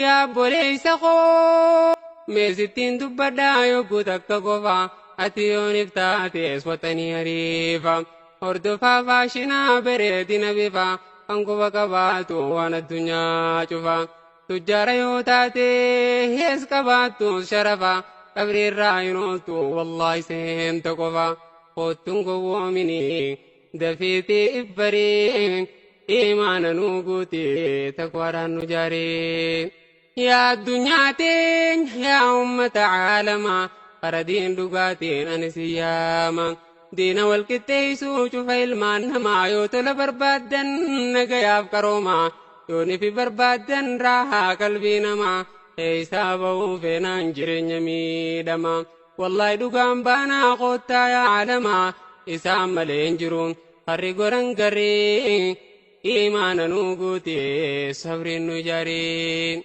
Yaa obboleessa koo mee sittiin dubbadhaa yogguu takka qofa ati yoonif taates watanii ariifa hordofaa faashinaa bareedina bifa kan quba qabaatu waan addunyaa cufa tujjaara yoo taate hees qabaattu sharafa qabriirraa hin ooltu wallaahi seenta qofa koottuun gowwoomini dafiitii ibbarii imaana nuu guuti taqwaadhaan nu jaarii. Yaa addunyaa teenya yaa ummata caalamaa kara diin dhugaatiin ani si yaama. Diina wal qixxeessuu cufa ilmaan namaa yoo tola barbaaddan nagayaaf qarooma yoo nifi barbaaddan raahaa qalbii namaa keessaa ba'uu feenaan jireenya miidhama. Wallaahi dhugaan baanaa koottaa yaa caalamaa isaan malee hin jiru harri goran garee imaana nuu guute sabriin nu ijaaree.